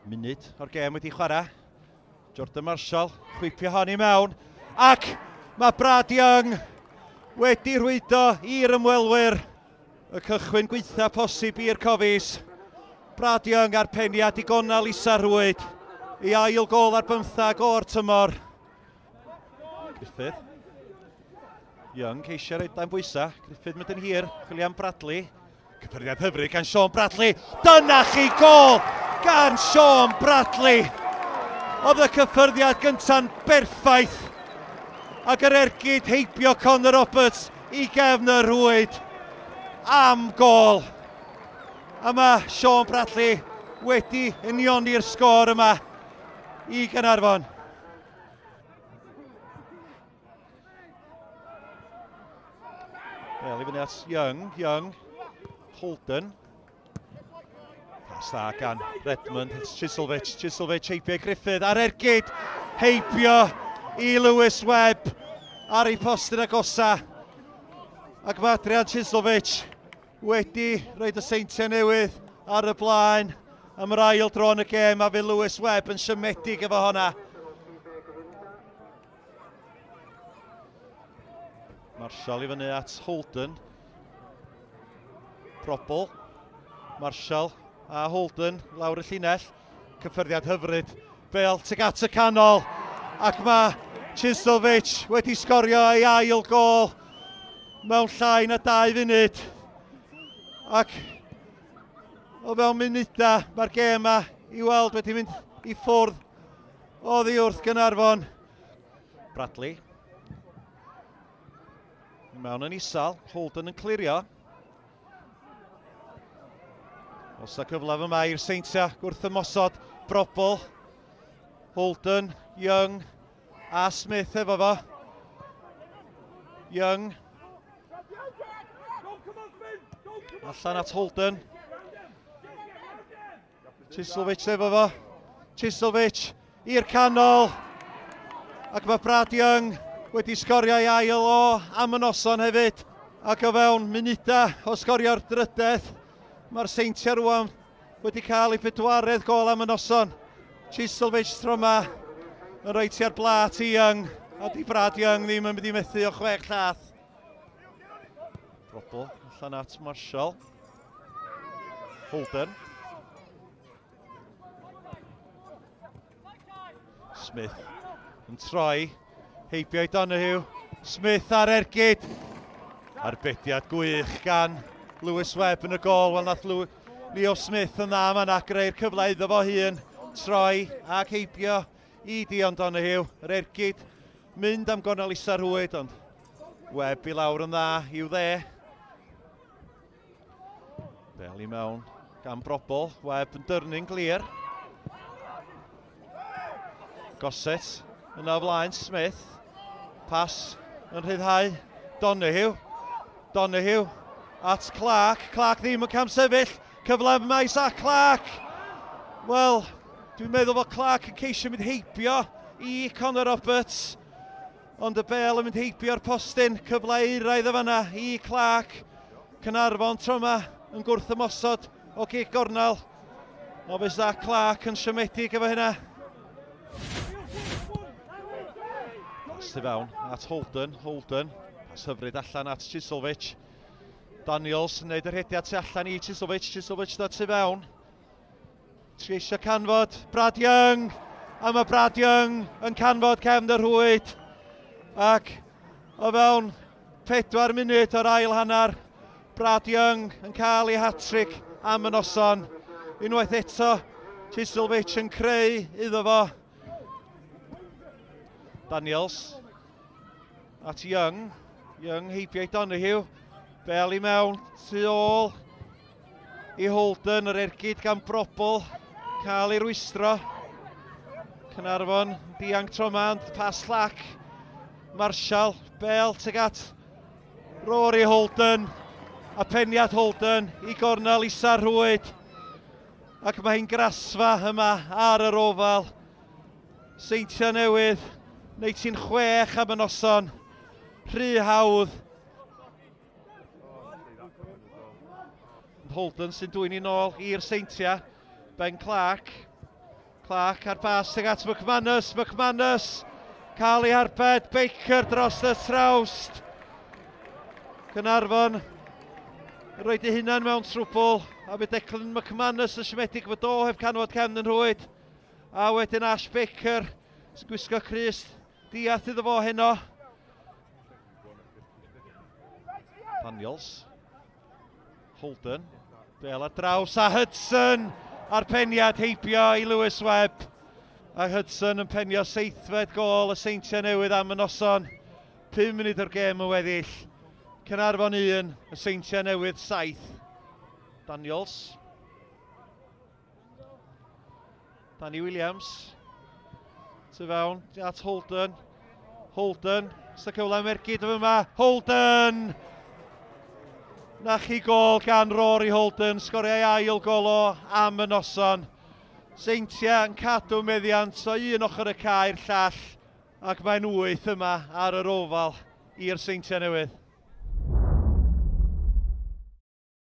Munud o'r gêm wedi chwarae. Jordan Marshall, chwipio hon i mewn. Ac mae Brad Young wedi rhwydo i'r ymwelwyr y cychwyn gweitha posib i'r Cofis. Brad Young ar peniad i gonal isa rhwyd i ail gol ar bymthag o'r tymor. Griffith. Young ceisio roed dan bwysa. Griffith mynd yn hir. Chwilio am Bradley. Cyffyrddiad hyfryd gan Sean Bradley. Dyna chi gol gan Sean Bradley. Oedd y cyffyrddiad gynta'n berffaith. Ac yr ergyd heibio Conor Roberts i gefn y rhwyd am gol. A mae Sean Bradley wedi unioni'r sgôr yma i Gaernarfon. Bel i fyny at Young, Young, Holden. Pas dda gan Redmond, Chiselvich, Chiselvich heibio Griffith ar ergyd, heibio i Lewis Webb ar ei postyn agosa. Ac mae Adrian Chiselvich wedi rhoi y Seintiau Newydd ar y blaen am yr ail dro yn y gêm a fe Lewis Webb yn siomedig efo honna. Marshall i fyny at Holden. Probl. Marshall a Holden lawr y llinell. Cyffyrddiad hyfryd. Bale tuag at y canol. Ac mae Chiselvich wedi sgorio ei ail gol mewn llai na 2 funud. Ac o fewn munudau mae'r gêm yma i weld wedi mynd i ffwrdd oddi wrth Gaernarfon. Bradley. Mewn yn isal, Holden yn clirio. Os y cyfle yma i'r Seintiau gwrth ymosod, Brobl, Holden, Young a Smith efo fo. Young. Allan at Holden. Chislovich efo fo. Chislovich i'r canol. Ac mae Brad Young wedi sgorio ei ail o am y noson hefyd. Ac o fewn munudau o sgorio'r drydedd, mae'r Seintiau rwan wedi cael ei bedwaredd gol am y noson. Chislovich tro yma yn rhoi tua'r blat i Young. A di Brad Young ddim yn mynd i methu o 6 llath. Brobl allan at Marshall. Holden. Smith yn troi. Heibio i Donoghue. Smith ar ergyd. Arbediad gwych gan Lewis Webb yn y gol. Wel, nath Leo Smith yn dda yma na greu'r cyfle iddo fo hun. Troi ac heibio i Dion Donoghue. Yr ergyd mynd am gornel isa'r rhwyd, ond Webb i lawr yn dda i'w dde. Bel i mewn gan Brobl. Webb yn dyrnu'n glir. Gossett yna o flaen Smith. Pas yn rhyddhau Donoghue. Donoghue at Clark. Clark ddim yn camsefyll. Cyfle yma i Zach Clark. Wel, dwi'n meddwl fod Clark yn ceisio mynd heibio i Conor Roberts. Ond y bel yn mynd heibio'r postyn. Cyfle euraidd o fanna i Clark. Caernarfon tro yma yn gwrth ymosod o gig gornel. O fe Zach Clark yn siomedig efo hynna. Pas tu fewn at Holden. Holden. Pas hyfryd allan at Chiselvich. Daniels yn gwneud y rhediad tu allan i Chiselvich. Chiselvich dod tu fewn. Treisio canfod Brad Young. A mae Brad Young yn canfod cefn y rhwyd. Ac o fewn 4 munud o'r ail hanner, Brad Young yn cael ei hat-trick am y noson. Unwaith eto, Chiselvich yn creu iddo fo. Daniels at Young. Young heibio i Donoghue. Bel i mewn, tu ôl i Holden, yr ergyd gan Brobl, cael ei rwystro. Caernarfon, dianc tro yma, ond pas llac. Marshall, bel tuag at Rory Holden, a peniad Holden i gornel isa'r rhwyd. Ac mae hi'n grasfa yma ar yr ofal. Seintiau Newydd, neu ti'n 6 am y noson. Rhy hawdd. Holden sy'n dwyn i nôl i'r Seintiau. Ben Clark. Clark ar bas ag at McManus. McManus cael ei arbed. Baker dros y trawst. Caernarfon roed ei hunan mewn trwbl. A bydd Declan McManus yn siomedig fod o heb canfod cefn yn rhwyd. A wedyn Ash Baker sy'n gwisgo crys diath iddo fo heno. Daniels. Holden. Bel ar draws a Hudson a'r peniad heibio i Lewis Webb. A Hudson yn penio seithfed gol y Seintiau Newydd am y noson. 5 munud o'r gêm yn weddill. Caernarfon 1, y Seintiau Newydd 7. Daniels. Danny Williams. Tu fewn, at Holden. Holden, sy'n cyfle am ergyd yma. Holden! Na chi gol gan Rory Holden, sgoriau ail gol o am y noson. Seintiau yn cadw meddiant o un ochr y cae i'r llall, ac mae'n wyth yma ar yr ofal i'r Seintiau Newydd.